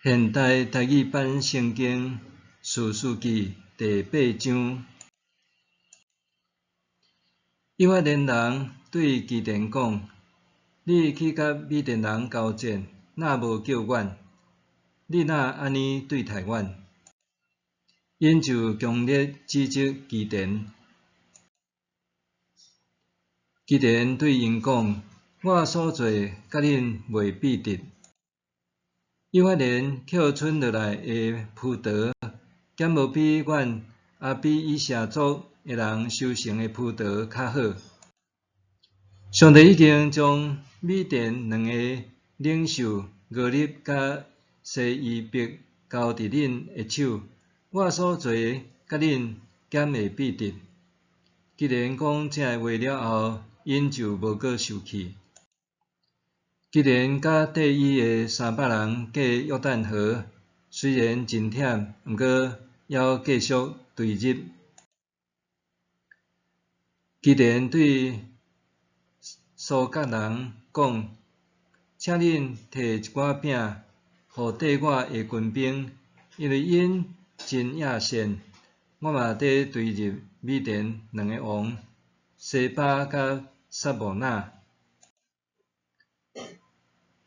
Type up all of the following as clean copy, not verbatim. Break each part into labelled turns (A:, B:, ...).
A: 現代台語版聖經士師記第八章，以法蓮人對基甸講：你去佮米甸人交戰，若無叫阮？你哪按呢對待阮？𪜶就強烈指責基甸。基甸對𪜶講：我所做佮恁袂比得。以法蓮抾賰落來的葡萄，敢無比阮亞比以謝族的人收成的葡萄較好？上帝已經將米甸兩個領袖俄立佮西伊伯交佇恁的手，我所做佮恁敢會比得？基甸講這話了後，𪜶就無閣受氣。基甸佮綴伊的300人過約旦河，雖然真忝，毋過猶繼續追入。基甸對蘇葛人講：請恁提一寡餅，予綴我的軍兵，因為𪜶真野善。我嘛佇追入米甸兩个王西巴佮撒慕拿。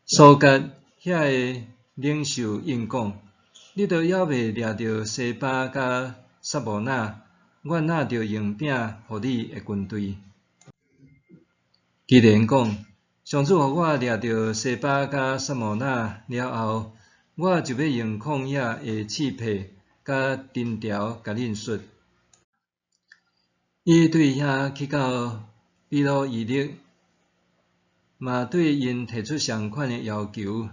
A: 蘇葛遐个領袖應講：你都猶未掠著西巴佮撒慕拿，阮哪著用餅予你的軍隊？基甸講：上主予我掠著西巴佮撒慕拿了後，我就欲用曠野的刺柏佮藤條共恁術。伊對遐去到比魯伊勒，嘛對𪜶提出相款的要求。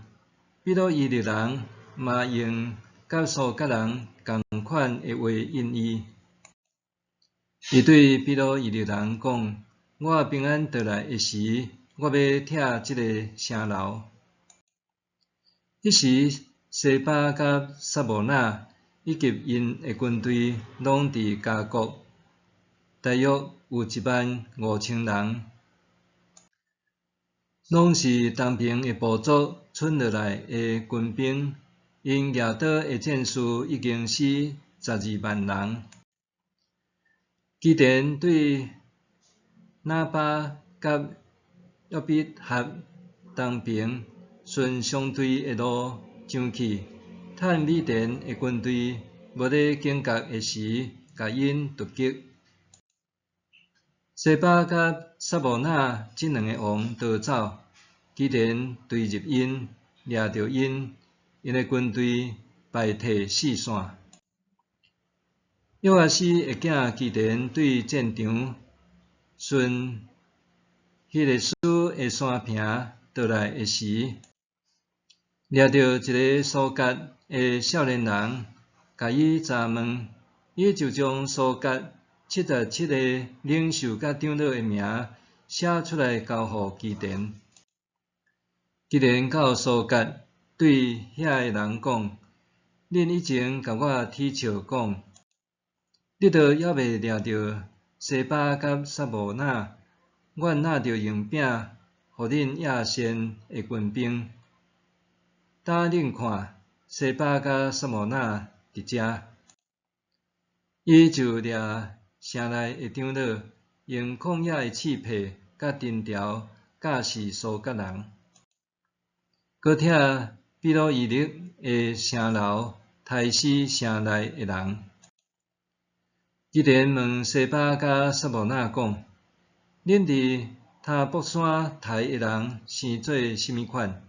A: 比魯伊勒人嘛用佮蘇葛人仝款的話應伊。伊對比魯伊勒人講：我平安倒來的時，我欲拆這个城樓。彼時，西巴佮撒慕拿以及𪜶的軍隊攏佇加國，大約有1萬5千人，攏是東爿的部族賰落來的軍兵，𪜶舉刀的戰士已經死12萬人。基甸對拿巴佮約比哈東爿順商隊的路上去，趁米甸的軍隊無咧警覺的時，共𪜶突擊。西巴佮撒慕拿這兩个王逃走，基甸追入𪜶，掠著𪜶，𪜶的軍隊敗退四散。約阿施的囝基甸對戰場順希勒斯的山坪倒來的時，掠著一个蘇葛的少年人，共伊查問，伊就將蘇葛77个領袖佮長老的名寫出來交予基甸。基甸到蘇葛對遐个人講：恁以前共我恥笑講，你都猶未掠著西巴佮撒慕拿，阮哪著用餅予恁野善的軍兵？今恁看，西巴佮撒慕拿佇遮。伊就掠城內的長老，用曠野的刺柏佮藤條絞死蘇葛人，閣拆比魯伊勒的城樓，刣死城內的人。基甸問西巴佮撒慕拿講：恁佇他泊山刣的人生做啥物款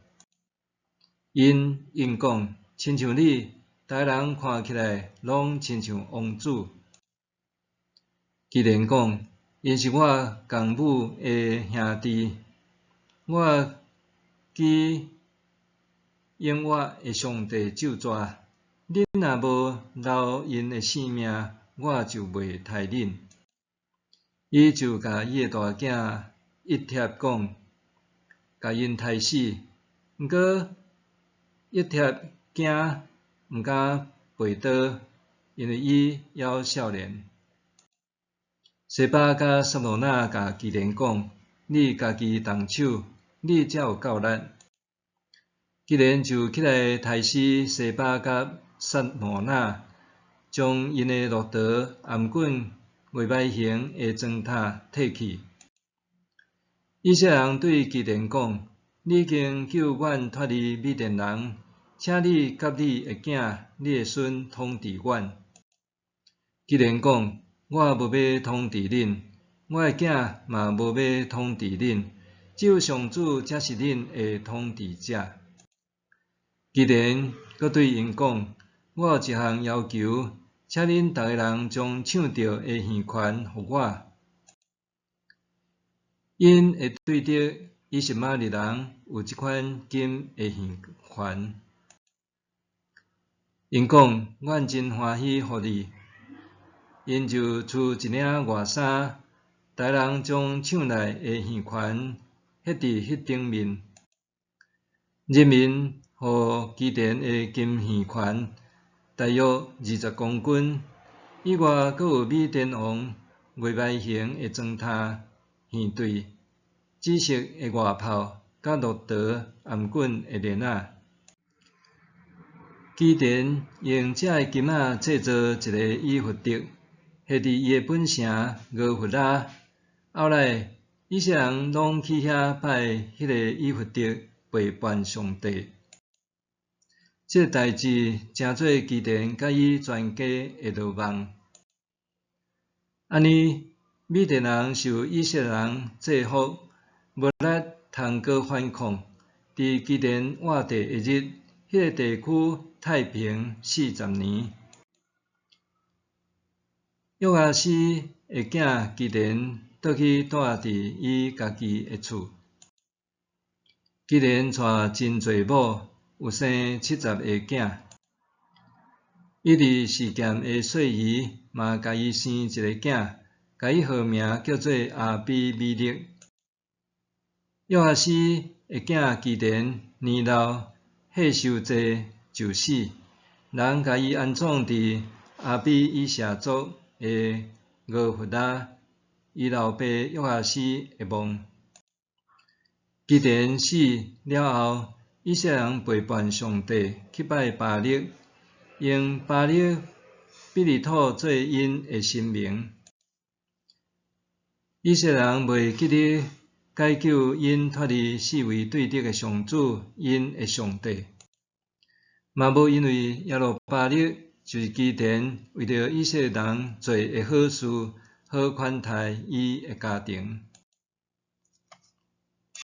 A: ？𪜶應講：親像你，逐个人看起來攏親像王子。基甸講：𪜶是我共母的兄弟，我舉永活的上帝咒詛，恁若無留𪜶的性命，我就袂刣恁。伊就共伊的大囝約帖講，共𪜶刣死。毋過約帖驚，毋敢拔刀，因為伊猶少年。西巴佮撒慕拿共基甸講：你家己動手，你才有夠力。基甸就起來刣死西巴佮撒抹拿，將𪜶的駱駝、頷頸、月眉形的磚塔提去。以色列人對基甸講：你已經救阮脫離米甸人，請你佮你的囝、你的孫統治阮。基甸講：我無欲統治恁，我的囝嘛無欲統治恁，只有上主才是恁的統治者。基甸閣對𪜶講：我有一項要求，請恁逐个人將搶著的耳環予我。𪜶會對著以實瑪利人有這款金的耳環。𪜶講：阮真歡喜予你。𪜶就除一領外衫，逐个人將搶來的耳環彼佇彼頂面。人民予基甸的金耳環，大約20公斤，以外閣有米甸王月眉形的磚塔、耳墜、紫色的外袍，佮駱駝、頷頸的鏈仔。基甸用這个金仔製造一个以弗得，繫佇伊的本城俄弗拉。後來以色列人攏去遐拜彼个以弗得，背叛上帝。這个代誌成做基甸佮伊全家的噩夢。按呢，米甸人受以色列人制服，無力通閣反抗。佇基甸活地的日，彼个地區太平40年。約阿施的囝基甸倒去蹛佇伊家己的厝。基甸娶真濟某，有生70個囝。伊佇示劍的細姨嘛共伊生一个囝，共伊號名叫做亞比米勒。約阿施的囝基甸年老，歲傷濟就死，人共伊安葬佇亞比以謝族的俄弗拉，伊老爸約阿施的墓。基甸死了後，以色列人背叛上帝，去拜巴力，用巴力比利土做𪜶的神明。以色列人袂記得解救𪜶脫離四圍對敵的上主，𪜶的上帝，嘛無因為耶路巴力就是基甸為著以色列人做的好事，好款待伊的家庭。